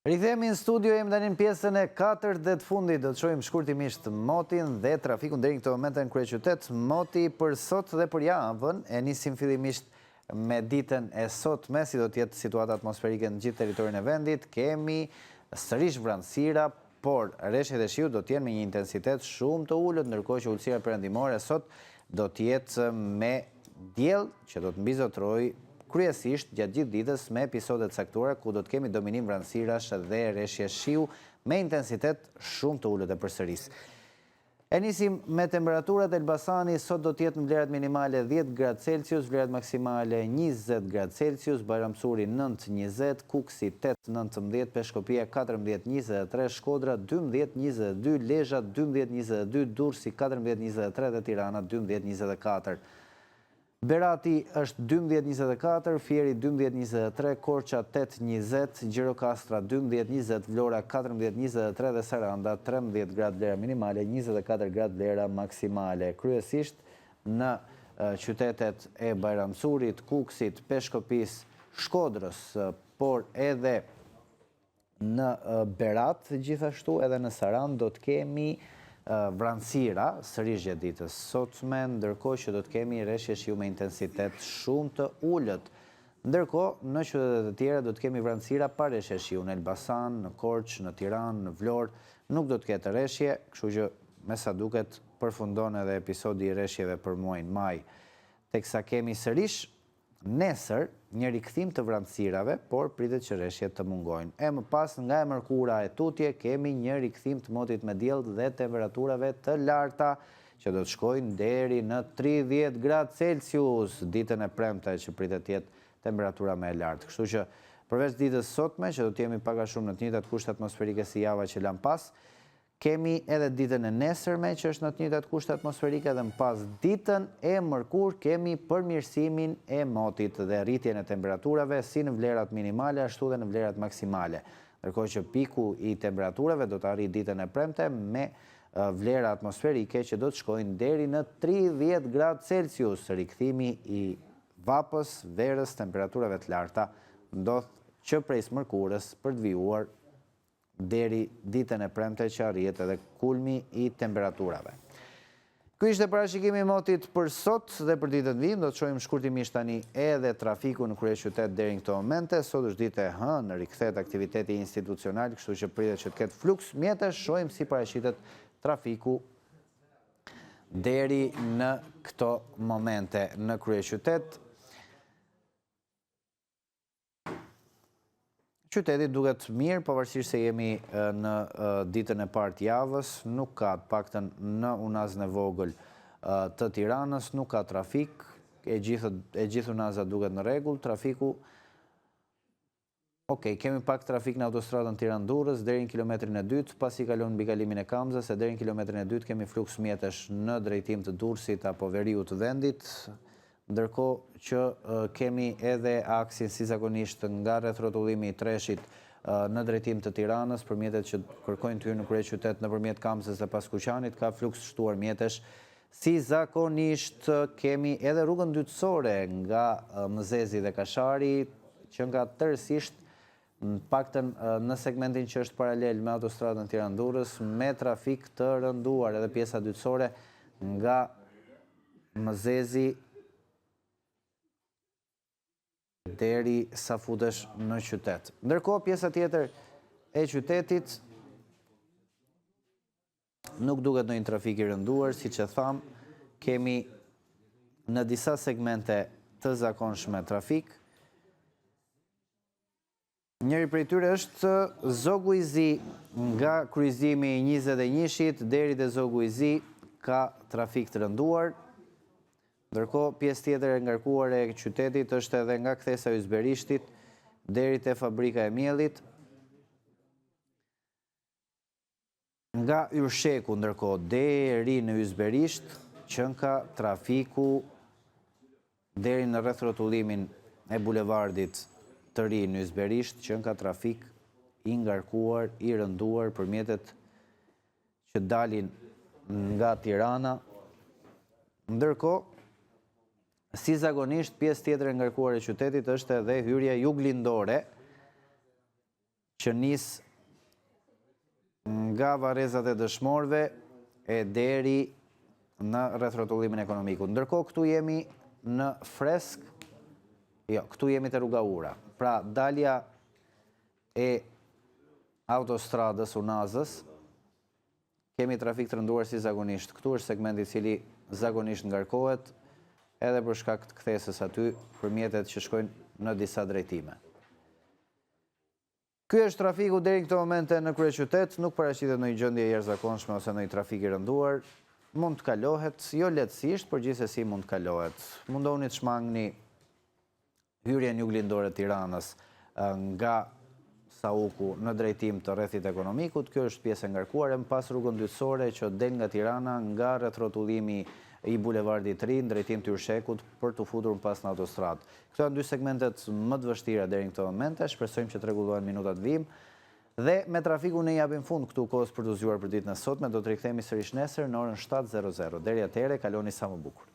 Rikthehemi në studio, jemi tani në pjesën e katërt dhe të fundit. Do të shohim shkurtimisht motin dhe trafikun deri në këto momente në kryeqytet. Moti për sot dhe për javën e nisim fillimisht me ditën e sotme, si do të jetë situata atmosferike në gjithë territorin e vendit. Kemi sërish vranësira, por reshjet e shiut do të jenë me një intensitet shumë të ulët, ndërkohë që ultësira perëndimore sot do të jetë me diell që do të mbizotërojë kryesisht gjatë gjithë ditës me episode të caktuara ku do të kemi dominim vranësirash dhe reshje shiu me intensitet shumë të ulët e përsëris. E nisim me temperaturat, Elbasani sot do të jetë në vlerat minimale 10 gradë Celsius, vlerat maksimale 20 gradë Celsius, Bajram Curri 9 20, Kukësi 8 19, Peshkopia 14 23, Shkodra 12 22, Lezha 12 22, Durrësi 14 23 dhe Tirana 12 24. Berati është 12 24, Fieri 12 23, Korça 8 20, Gjirokastra 12 20, Vlora 14 23 dhe Saranda 13 gradë vlera minimale, 24 gradë vlera maksimale. Kryesisht në qytetet e Bajram Currit, Kukësit, Peshkopisë, Shkodrës, por edhe Në Berat, gjithashtu edhe në Sarandë do të kemi vranësira sërish gjatë ditës sotme, ndërkohë që do të kemi reshje shiu me intensitet shumë të ulët. Ndërkohë, në qytetet e tjera do të kemi vranësira pa reshje shiu në Elbasan, në Korçë, në Tiranë, në Vlorë, nuk do të ketë reshje, kështu që me sa duket përfundon edhe episodi i reshjeve për muajin maj. Teksa kemi sërish Nesër, një rikthim të vranësirave, por pritet që reshjet të mungojnë. E më pas, nga e mërkura e tutje, kemi një rikthim të motit me diell dhe temperaturave të larta, që do të shkojnë deri në 30 gradë Celsius ditën e premte, që pritet të jetë temperatura më e lartë. Kështu që, përveç ditës sotme, që do të jemi pak a shumë në të njëjtat kushte atmosferike si java që lamë pas, Kemi edhe ditën e nesërme që është në të njëjtat kushte atmosferike dhe më pas ditën e mërkurë kemi përmirësimin e motit dhe rritjen e temperaturave si në vlerat minimale ashtu dhe në vlerat maksimale. Ndërkohë që piku i temperaturave do të arrijë ditën e premte me vlera atmosferike që do të shkojnë deri në 30 gradë Celsius. Rikthimi i vapës, verës, temperaturave të larta ndodh që prej së mërkurës për të vijuar deri ditën e premte që arrihet edhe kulmi i temperaturave. Ky ishte parashikimi i motit për sot dhe për ditët në vijim, do të shohim shkurtimisht tani edhe trafikun në kryeqytet deri në këto momente. Sot është ditë e hënë, rikthehet aktiviteti institucional, kështu që pritet që të ketë fluks mjetesh, shohim si paraqitet trafiku deri në këto momente në kryeqytet. Qyteti duket mirë, pavarësisht se jemi në ditën e parë të javës, nuk ka të paktën në unazën e vogël të Tiranës, nuk ka trafik, e gjithë e gjithë unaza duket në rregull, trafiku Ok, kemi pak trafik në autostradën Tiranë-Durrës deri në kilometrin e dytë, pasi kalon mbikalimin e Kamzës e deri në kilometrin e dytë kemi fluks mjetesh në drejtim të Durrësit apo veriut të vendit. Ndërkohë që kemi edhe aksin si zakonisht nga rrethrrotullimi i Treshit në drejtim të Tiranës, për mjetet që kërkojnë të hyjnë në kryeqytet nëpërmjet Kamzës dhe Paskuqanit, ka fluks të shtuar mjetesh. Si zakonisht kemi edhe rrugën dytësore nga Mëzezi dhe Kashari, që nga tërësisht të paktën në segmentin që është paralel me autostradën Tiranë-Durrës, me trafik të rënduar edhe pjesa dytësore nga Mëzezi deri sa futesh në qytet. Ndërkohë pjesa tjetër e qytetit nuk duket ndonjë trafik i rënduar, siç e thamë, kemi në disa segmente të zakonshme trafik. Njëri prej tyre është Zogu i Zi, nga kryqëzimi i 21-shit deri te Zogu i Zi ka trafik të rënduar. Ndërkohë, pjesë tjetër e ngarkuar e qytetit është edhe nga kthesa e Yzberishtit deri te fabrika e miellit. Nga Yrsheku ndërkohë deri në Yzberisht qenka trafiku deri në rrethrrotullimin e bulevardit të ri në Yzberisht qenka trafik i ngarkuar, i rënduar për mjetet që dalin nga Tirana. Ndërkohë, si zakonisht, pjesë tjetër e ngarkuar e qytetit është edhe hyrja juglindore. që nis nga varrezat e dëshmorëve e deri në rrethrrotullimin e Ekonomikut. Ndërkohë këtu jemi në Fresk, jo, këtu jemi te rruga Ura. Pra dalja e autostradës Unazës, kemi trafik të rënduar si zakonisht. Këtu është segmenti i cili zakonisht ngarkohet edhe për shkak të kthesës aty për mjetet që shkojnë në disa drejtime. Ky është trafiku deri në këto momente në kryeqytet, nuk paraqitet ndonjë gjendje e jashtëzakonshme ose ndonjë trafik i rënduar. Mund të kalohet, jo lehtësisht, por gjithsesi mund të kalohet. Mundohuni të shmangni hyrjen juglindore të Tiranës nga Sauku në drejtim të rrethit Ekonomikut, kjo është pjesë e ngarkuar, e më pas rrugën dytësore që del nga Tirana nga rrethrrotullimi i Bulevardit të Ri në drejtim të Yrshekut për t'u futur më pas në autostradë. Këto janë dy segmentet më të vështira deri në këto momente, shpresojmë që të rregullohen minutat në vijim. Dhe me trafikun ne i japim fund këtu kohës për t'u zgjuar për ditën e sotme, do të rikthehemi sërish nesër në orën 7:00. Deri atëherë kaloni sa më bukur.